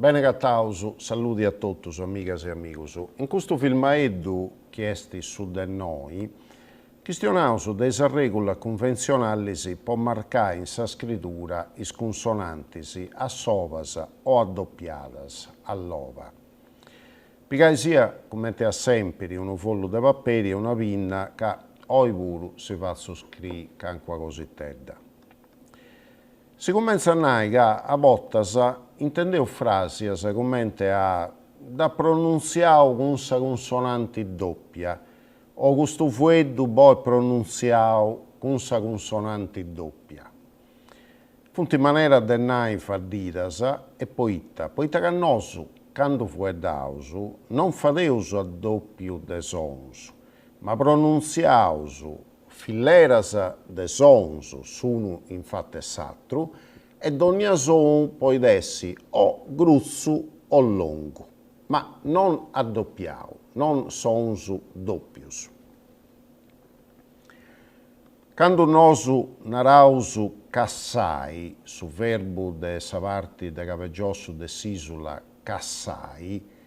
Bene agataus, salludi a totus amigas e amigus. In custu filmaeddu, chi est su de noi, chistionaus de is arregulas cunventzionalis po marcai in sa scridura is cunsonantis a sobas o adopiadas, a loba. Pigaisia, cumenti a sempiri, unu follu de paperi e una pinna ca oi puru si fatzu scriri calincuna cositedda. Si cumentzat a nai ca a bortas intendeus fràsias cumenti a dd'at pronuntziau cun sa cunsonanti dòpia o custu fueddu boit pronuntziau cun sa cunsonanti dòpia. Funt maneras de nai faddidas e poita? Poita ca nosu candu fueddaus non fadeus addòpiu de sons, ma pronuntziaus Filleras de sons s'unu in fatu 'e s'atru e dònnia sou podit essi o grutzu o longu, ma non addopiau, non sons dòpius. Candu nosu naraus cassai, su verbu de sa parti de cabegiossu de s'ìsula cassai,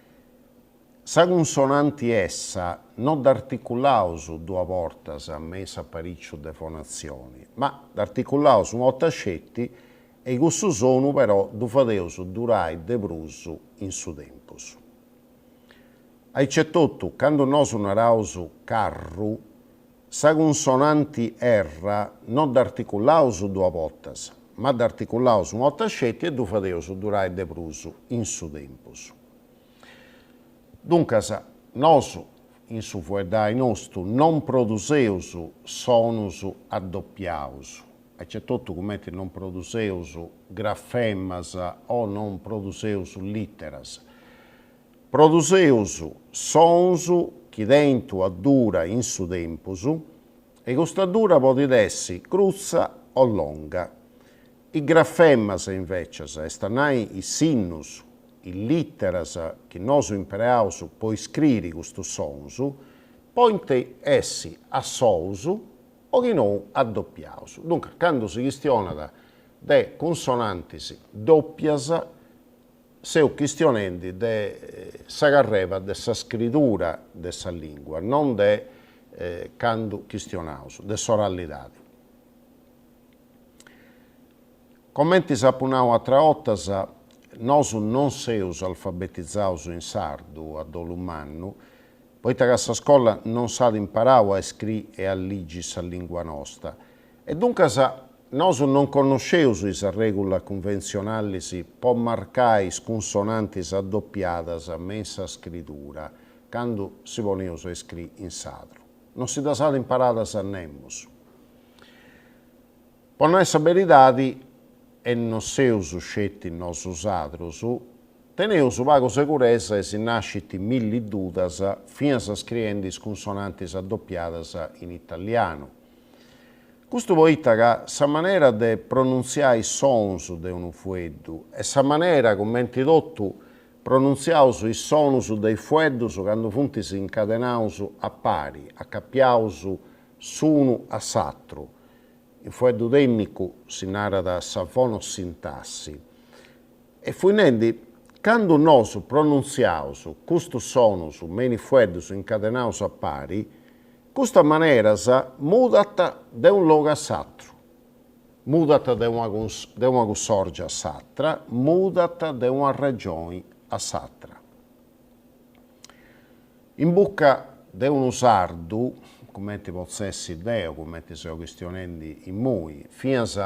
Sa cunsonanti essa no dd'articulaus duas bortas me in s'aparìciu de fonatzioni, ma dd'articulaus una 'orta sceti e cussu sonu però ddu fadeus durai de prus in su tempus. Aici etotu, candu nosu naraus carru, sa cunsonanti erra no dd'articulaus duas bortas, ma dd'articulaus una 'orta sceti e ddu fadeus durai de prus in su tempus. Duncas, nosu in su fueddai nostu non produseus sonus addopiaus, aici etotu cumenti non produseus grafemas o non produseus lìteras. Produseus sons chi tenint una dura in su tempus e custa dura podit essi crutza o longa. Is grafemas, invècias, est a nai is sinnus, is lìteras chi nosu impreaus po iscriri custus sons, podint essi a sous o chi nou addopiaus. Duncas, candu si chistionat de cunsonantis dòpias, seu chistionendi de sa carreba de sa scridura de sa lìngua, non de candu chistionaus, de s'oralidadi. Comenti s'apu nau atras 'ortas, nosu non seus alfabetizaus in sardu, a dolu mannu, poita ca sa scola non s'at imparau a iscri e a ligi sa lingua nosta e duncas nosu non connosceus is arregulas cunventzionalis po marcai is cunsonantis addopiadas me in sa scridura candu si poneus a iscri in sadru. Non si ddas at imparadas nemus. Po nai sa beridadi, e no seus sceti nosu sadrus, teneus pagu seguresa e si nascint milli dudas finas scriendi is cunsonantis addopiadas in italianu. Custu poita ca sa manera de pronuntziai is sons de unu fueddu e sa manera cumenti totu pronuntziaus is sonus de is fueddus candu funtis incadenaus a pari, acapiaus s'unu a s'atru, In fueddu tènnicu si narat sa fonosintassi. E fui nendi, candu nosu pronuntziaus custus sonus me in is fueddus incadenaus a pari, custas maneras mudant de unu logu a s'atru, mudant de una de una cussòrgia a s'atra, mudant de una regioni a s'atra. In buca de unu sardu, cumenti potzu essi deu, cumenti seu chistionendi immoi, finas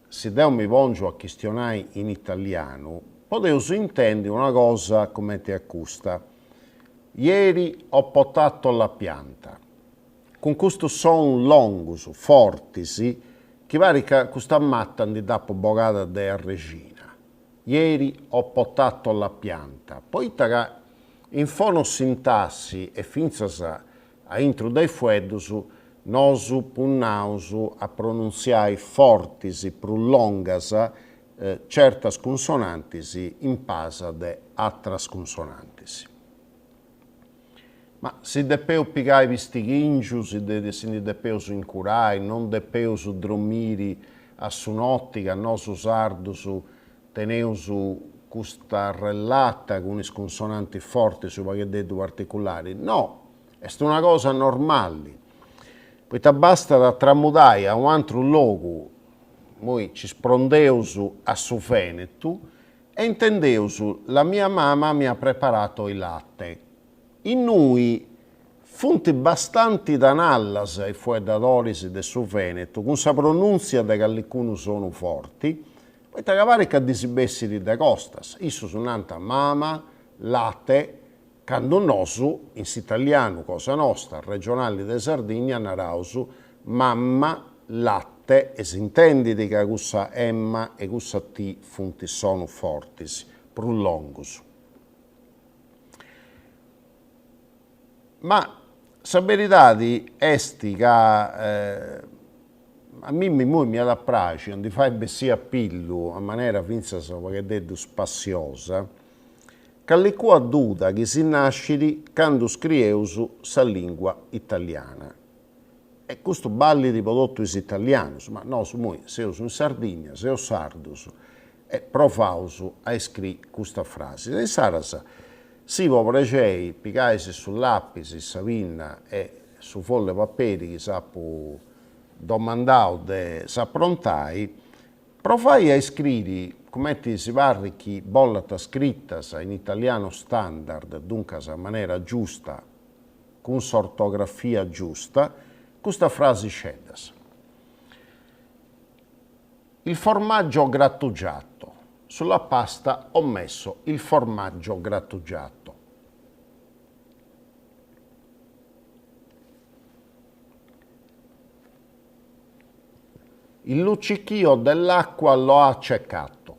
si deu mi pòngiu a chistionai in italianu, podeus intendi una cosa cumenti a custa, Ieri ho potato la pianta. Cun custus sons longus, fortis, chi parit ca custa mata ndi dd'apu bogada de arrexina. Ieri ho potato la pianta, poita ca in fonosintassi e fintzas a intru de is fueddus nosu punnaus a pronuntziai fortis prus longas certas cunsonantis in palas de atras cunsonantis. Ma si depeus pigai pistighìngiu, si si ndi depeus incurai, non depeus dromiri a su noti ca nosu sardus teneus. custa relata cun is cunsonantis fortis u' pagheddeddu particulari, no, est una cosa normali, poita bastat a tramudai a u' atru logu, immoi nci sprondeus a su Venetu, e intendeus la mia mama mi ha preparato il latte, innui funt bastanti tanallas is fueddadoris de su Venetu cun sa pronùntzia de callicunu sonu forti, poita ca parit ca ddis bessit de costas, issus nant mama, late, candu nosu in s'italianu cosa nosta, regionali de Sardigna, naraus mamma, latte e s'intendit ca cussa emma e cussa ti funt sonus fortis, prus longus. Ma sa beridadi est ca a mimmi immoi m'iat a praxi a ndi fai bessì a pillu, a manera fintzas u' pagheddeddu spassiosa, callicua duda chi si nascit candu scrieus sa lingua italiana. E custu ballit po totu is italianus, ma nosu immoi seus in Sardigna, seus sardus e provaus a iscri custas frasis. E insaras, si po prexei pigais su lapis, sa pinna e su follu 'e paperi chi s'apu domandau de s'aprontai, provai a iscriri cumenti si parrit chi bollant scritas in italianu standard, duncas a manera giusta, cun s'ortografia giusta, custas frasixeddas. Il formaggio grattugiato. Sulla pasta ho messo il formaggio grattugiato. Il luccichio dell'acqua lo ha accecato.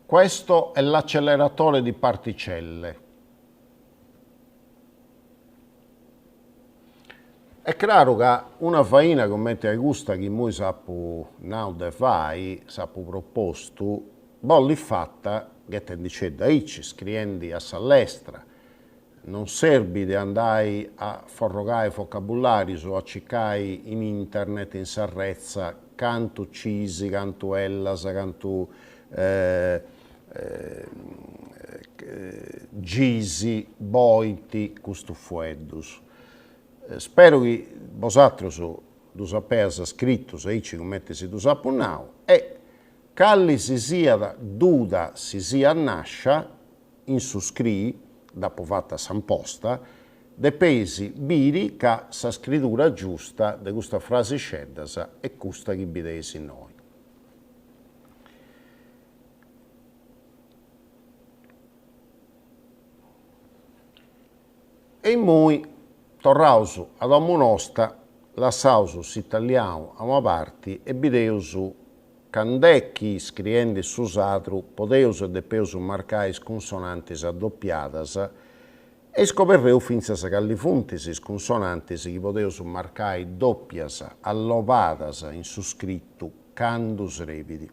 Questo è l'acceleratore di particelle. Est craru ca una faina cumenti a custa chi immoi s'apu nau de fai, s'apu propostu, bollit fata ghetendiceddu aici, scriendi a sa lestra, Non serbit andai a forrogai vocabulàrius o a circai in internet, in sa retza, cantu cis, cantu ellas, cantu gis boint custus fueddus. Speru chi bosatrus ddus apeas scritus aici cumenti si ddus apu nau e cali si siat duda si siat nàscia, in su scrii, dd'apu fata s'amposta, depeis biri ca sa scridura giusta de custas frasixeddas est custa chi bideis innoi. E immoi torraus a domu nosta, lassaus s'italianu a una parti e bideus Cand'est chi, scriendi su sadru, podeus e depeus marcai is cunsonantis adopiadas e iscoberreus fintzas calli funtis is cunsonantis chi podeus marcai dòpias, allobadas in su scritu, candu srebit.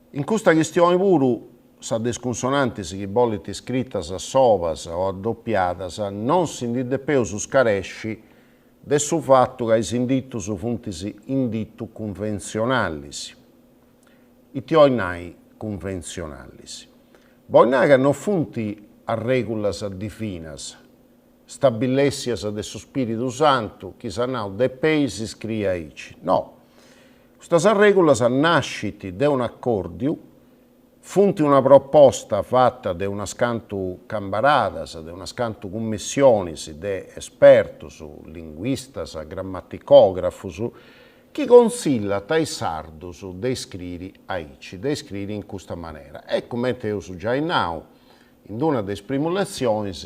In custa chistioni puru, sa de is cunsonantis chi bolint scritas sobas o adopiadas, non si ndi depeus scaresci de su fatu ca is inditus funt inditus cunventzionalis. Ite 'olit nai cunventzionalis? Bolit nai ca no funt arrègulas divinas, stabilèssias de su Spìridu Santu chi s'at nau depeis scriri aici. No. Custas arrègulas nascint de un'acòrdiu Funt una proposta fata de unas cantu cambaradas, de unas cantu cummissionis de espertus, linguistas, grammaticògrafus, chi contzillant a is sardus de iscriri aici, de iscriri in custa manera. E cumenti eus giai nau in una de is primus letzionis,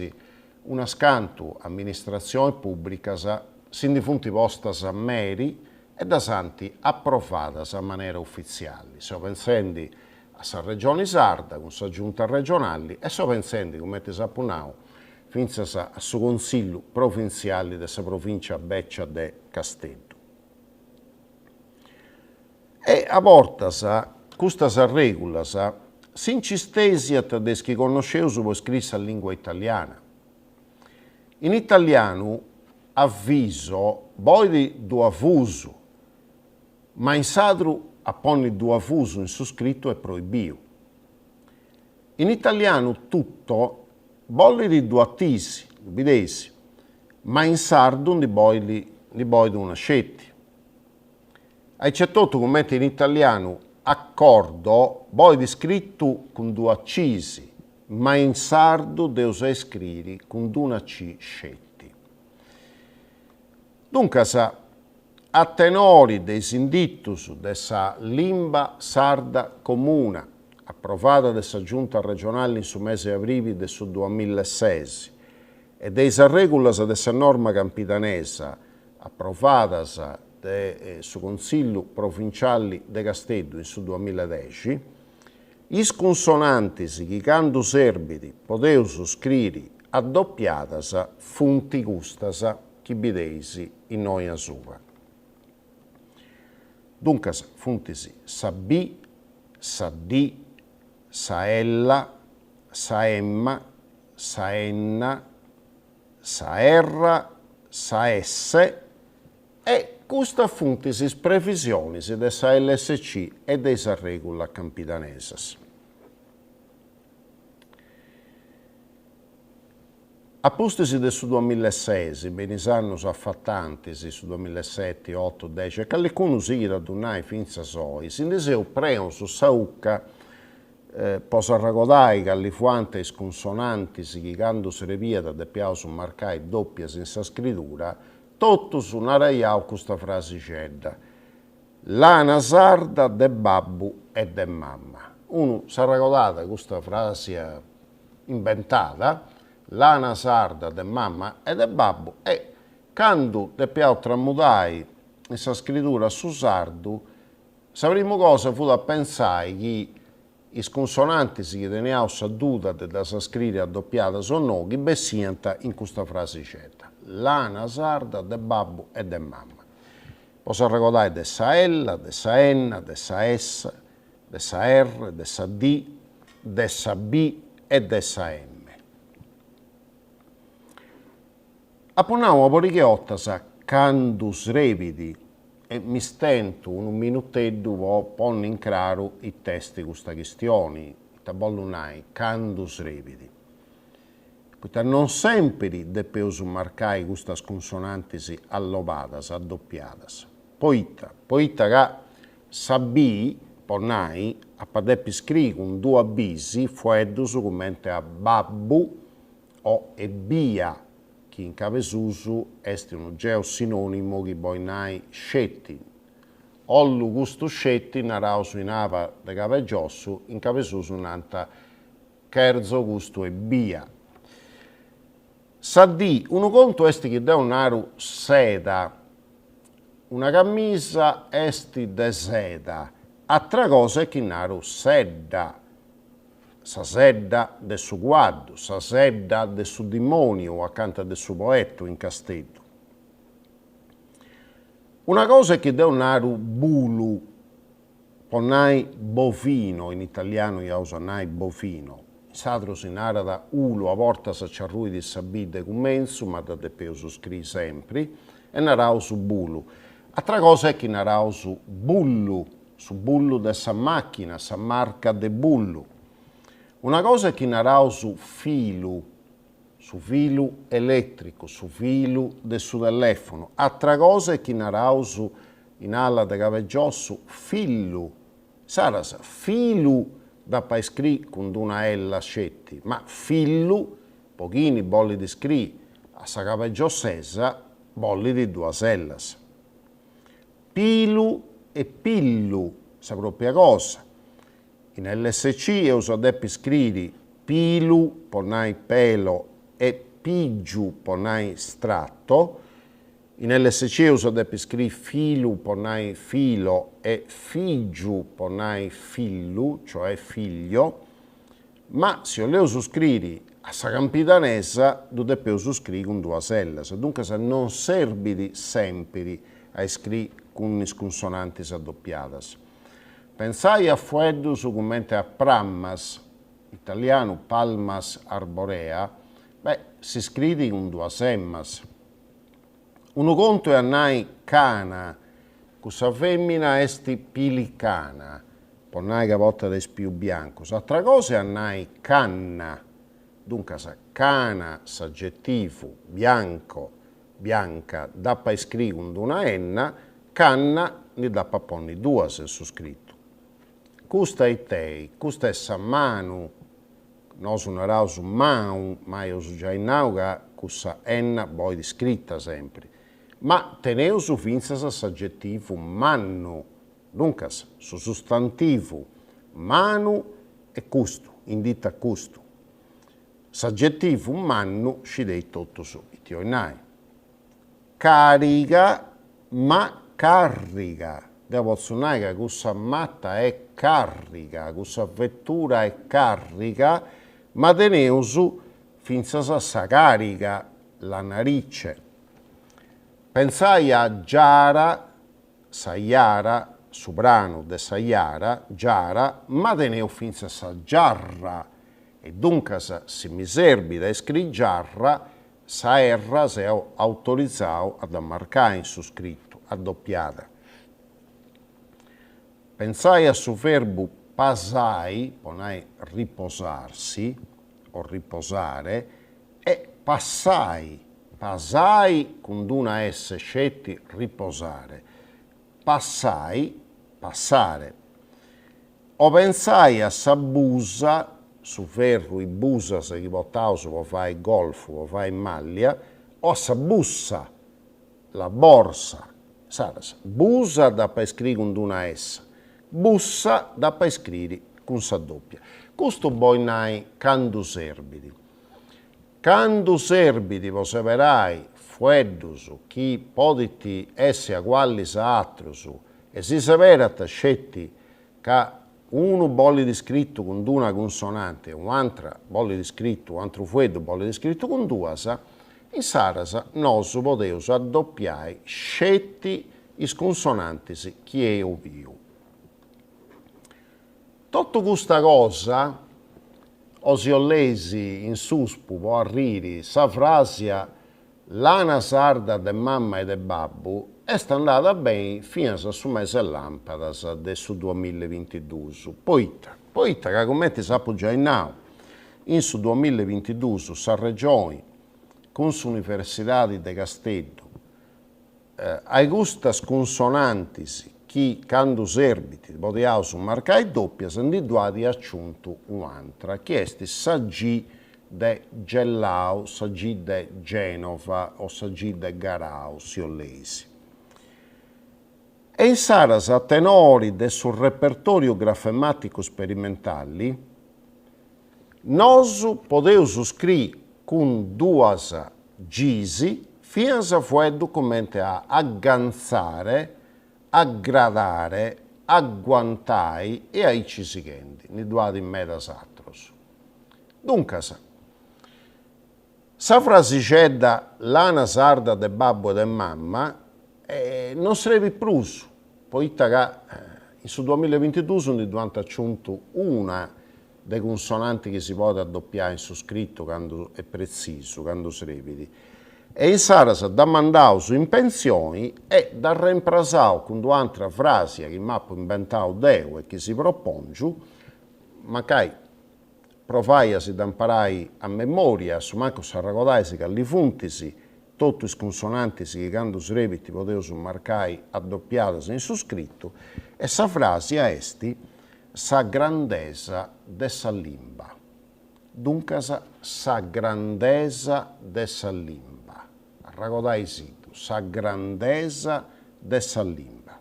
unas cantu amministratzionis pùbricas si ndi funt postas meri e ddas ant aprovadas a manera ufitziali. Seu pentzendi a sa Regioni Sarda cun sa Giunta Regionali e seu pentzendi, cumenti s'apu nau, fintzas a su Consillu Provintziali de sa Provìncia bècia de Casteddu. E a bortas custas arrègulas si nci stèsiant de is chi connosceus po scriri sa lìngua italiana. In italianu. Avviso bolit duas vus, ma in sadru a ponni duas vus in su scritu est proibiu. In italianu tutto bollit duas tis, ddu bideis, ma in sardu ndi bolit ndi bolit una sceti. Aici etotu cumenti in italianu accordo bolit scritu cun duas cis, ma in sardu dd'eus a scriri cun d'una c sceti. Duncas, a tenori de is inditus de sa Limba Sarda Comuna, aprovada de sa Giunta Regionali in su mesi 'e abribi de su duamilla e ses, e de is arrègulas de sa norma campidanesa, aprovadas de su Contzillu Provinciali de Casteddu in su duamilla e dexi, is cunsonantis chi candu serbit podeus scriri adopiadas funt custas chi bideis innoi asuba. Duncas funt sa B, sa D, sa Ella, sa Emma, sa Enna, sa Erra, sa Esse e custas funt is previsionis de sa lsc e de is arregulas campidanesas. A pustis de su duamillaeses, me in is annus afatantis, su duamillaeseti, otu, dexi e callicunu sighit a ddu nai fintzas oi, si ndi seus prenus sa 'uca Po s'arragodai calli fuant is cunsonantis chi candu srebiat depiaus marcai dòpias in sa scridura, totus naraiaus custa frasixedda, Lana sarda de babbu e de mamma. Unu s'arragodat custa fràsia imbentada, lana sarda de mamma e de babbu, e candu depiaus tramudai in sa scridura a su sardu, Sa primu cosa fut a pentzai chi is cunsonantis chi teniaus sa duda de ddas scriri adopiadas o no, chi bessiant in custa frasixedda, lana sarda de babbu e de mamma. Po s'arregodai de sa ella, de sa enna, de sa essa, de sa erre, de sa di, de sa bi e de sa emme. Apu nau una pariga 'e 'ortas candu srebit e mi stentu unu minuteddu po ponni in craru it'est custa chistioni, ita bollu nai candu srebit, poita non sempiri depeus marcai custas cunsonantis allobadas, adopiadas. Poita? Poita ca sa B, po nai, apa depi scriri cun duas Bs fueddus cumenti a babbu o ebbia, chi in cabesusu est unu geosinònimu chi bolit nai sceti. Ollu custu sceti naraus in aba de cab'e giossu, in cabesusu nant cherzo custu ebbia. Sa D, unu contu est chi deu naru seda, una camisa est de seda, atra cosa est chi naru sedda, Sa sedda de su cuaddu, sa sedda de su dimòniu acanta de su Poetu in Casteddu. Una cosa est chi deu naru bulu, po nai bovino, in italianu iaus a nai bovino, in sadru si narat ulu, a bortas nci arruit sa b de cumentzu, ma dda depeus scriri sempri, e naraus bulu. Atra cosa est chi naraus bullu, Su bullu de sa màchina, sa marca de bullu. Una cosa est chi naraus filu, su filu elètricu, su filu de su telèfonu, atra cosa est chi naraus in ala de cab'e giossu fillu. Insaras, filu dd'apu a iscrì cun d'una ella sceti, ma fillu, po chini bollit iscrì a sa cabegiossesa, bollit duas ellas. Pilu e pillu, sa pròpia cosa. In lsc eus a depi scriri pilu po nai pelo e pìgiu po nai strato, in lsc eus a depi scriri filu po nai filo e fìgiu po nai fillu, cioè figlio, Ma si 'oleus scriri a sa campidanesa ddu depeus scriri cun duas ellas, duncas non serbit sèmpiri a scriri cun is cunsonantis adopiadas. Pentzai a fueddus cumenti a prammas, italianu palmas arborea, beh, si scriit cun duas emmas. Unu contu est a nai cana, cussa femina est pilicana, po nai ca portat is pilus biancus, atra cosa est a nai canna, duncas cana s'agetivu, bianco, bianca, dd'apu a iscriri cun d'una enna, canna ndi dd'apu a ponni duas in su scritu. Custa it'est? Custa est sa manu, nosu naraus mau, ma eus giai nau ca cussa enna bolit scrita sempri, ma teneus fintzas s'agetivu mannu, duncas su sustantivu manu est custu, inditat custu. S'agetivu mannu scideis totus iti 'olit nai. Cariga ma carriga. Deu potzu nai ca cussa mata est carriga, cussa vetura est carriga, ma teneus fintzas sa cariga, la narice. Pentzai a Giara, sa Jara, su pranu de sa Jara, Giara, ma teneus fintzas sa giarra, e duncas si mi serbit a iscriri giarra, Sa erra seu autorizau a dda marcai in su scritu, adopiada. Pentzai a su verbu pasai, po nai riposarsi o riposare, e passai, pasai cun d'una esse sceti riposare, passai, passare. O pentzai a sa busa, su ferru, is busas chi portaus po fai golfu, po fai màllia, o a sa bussa, la borsa. Insaras, busa dd'apu a iscriri cun d'una essa, bussa dd'apu a iscriri cun sa dòpia. Custu bolit nai candu serbit. Candu serbit po seberai fueddus chi podint essi aguallis a atrus e si seberat sceti ca unu bolit scritu cun d'una cunsonanti e u'antra bolit scritu, u'antru fueddu bolit scritu cun duas, insaras nosu podeus adopiai sceti is cunsonantis chi eus biu. Totu custa cosa, o si 'olleis in suspu po arriri, sa fràsia Lana sarda de mamma e de babbu est andada beni finas a su mese 'e làmpadas de su duamilla e bintiduus. Poita? Poita ca cumenti s'apu giai nau, in su duamilla e bintiduus sa Regioni cun s'Universidadi de Casteddu A custas cunsonantis chi candu serbit podiaus marcai dòpias ndi ddu at aciuntu u'antra chi est sa G de gellau, sa G de Genova o sa G de Garau, si 'olleis. E insaras a tenori de su repertòriu grafemàticu sperimentali Nosu podeus scriri cun duas Gis finas fueddu cumenti a aggantzare, aggradare, agguantai e aici sighendi, ndi ddu at medas atrus. Duncas, sa frasixedda lana sarda de babbu e de mamma non srebit prus, poita ca in su duamilla e bintiduus ndi ddu ant aciuntu una de cunsonanti chi si podit adopiai in su scritu candu est pretzisu, candu srebit. E insaras dda mandaus in pentzioni e dd'arremprasaus cun d'u'antra fràsia chi m'apu imbentau deu e chi si propòngiu, mancai provai a si dda imparai a memòria, a su mancu s'arregodais calli funtis totu is cunsonantis chi candu srebint podeus marcai adopiadas in su scritu, e sa fràsia est sa grandesa de sa limba. Duncas sa grandesa de sa limba. Arregodaisiddu, sa grandesa de sa limba.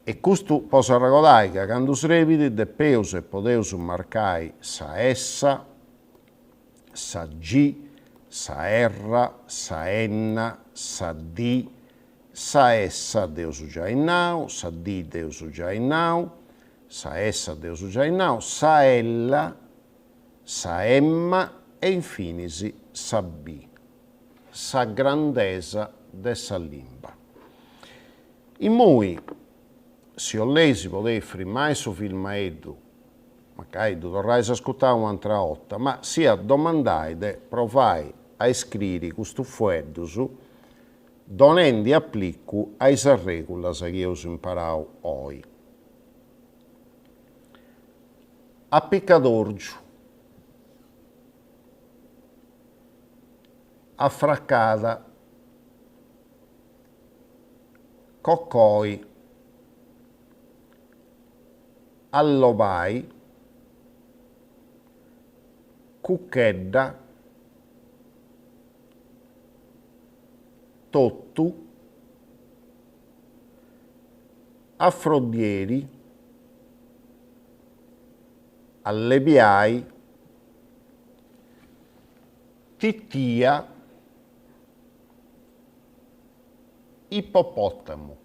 E custu po s'arregodai ca candu srebit depeus e podeus marcai sa essa, sa G, sa erra, sa enna, sa D, sa essa dd'eus giai nau, sa D dd'eus giai nau, sa essa dd'eus giai nau, sa ella, sa emma e infinis sa B, sa grandesa de sa limba. Immoi, si 'olleis podeis frimai su filmaeddu Mancai ddu torrais a ascurtai u'antra 'orta, ma si ia domandai de provai a. a iscriri custus fueddus donendi aplicu a is arregulas chi eus imparau oi. Apicadorgiu, afracada, cocoi, allobai, cuchedda, totu, afroddieri, allebiai, titia, ipopòtamu.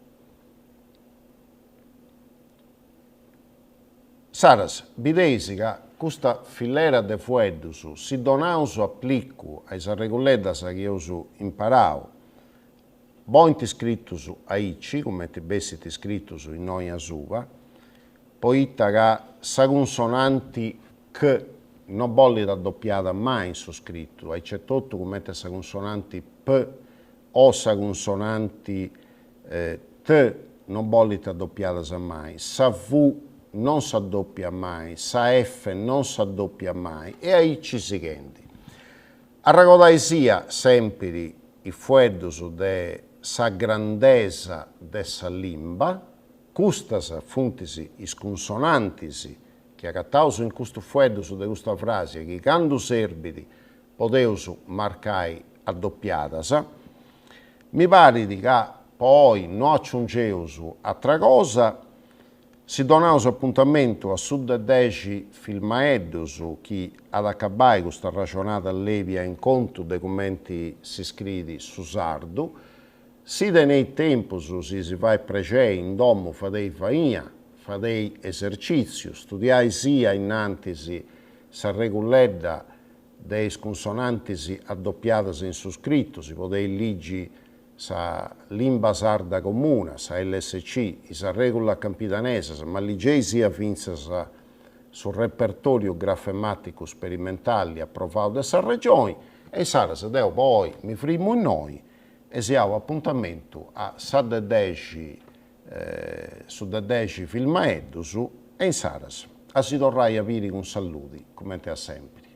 Insaras, bideis ca custa filera de fueddus, si donaus aplicu a is arreguleddas chi eus imparau, boint scritus aici, cumenti bessint scritus innoi asuba, poita ca sa cunsonanti c no bollit adopiada mai in su scritu, aici etotu cumenti sa cunsonanti p o sa cunsonanti T non bolint adopiadas mai, sa V non s'adopiat mai, sa F non s'adopiat mai e aici sighendi. Arregodaisia sèmpiri is fueddus de sa grandesa de sa limba, custas funt is cunsonantis chi agataus in custus fueddus de custa fràsia chi candu serbit podeus marcai adopiadas. Mi parit ca po oi no aciungeus atra cosa, si donaus apuntamentu a su de dexi filmaeddus chi at acabai custa arraxonada lèbia in contu de cumenti si scriit su sardu. Si teneis tempus, si si fait prexei, in domu fadei faina, fadei esercìtziu, studiai·sia innantis s'arreguledda de is cunsonantis adopiadas in su scritu, si podeis ligi sa Limba Sarda Comuna, sa lsc, is arregulas campidanesas, ma ligei·sia fintzas su repertoriu grafematicu sperimentali aprovau de sa Regioni, e insaras deu po oi mi frimu innoi e si 'au apuntamentu a sa de dexi su de dexi filmaeddus e insaras a si torrai a biri cun salludi, cumenti a sempri.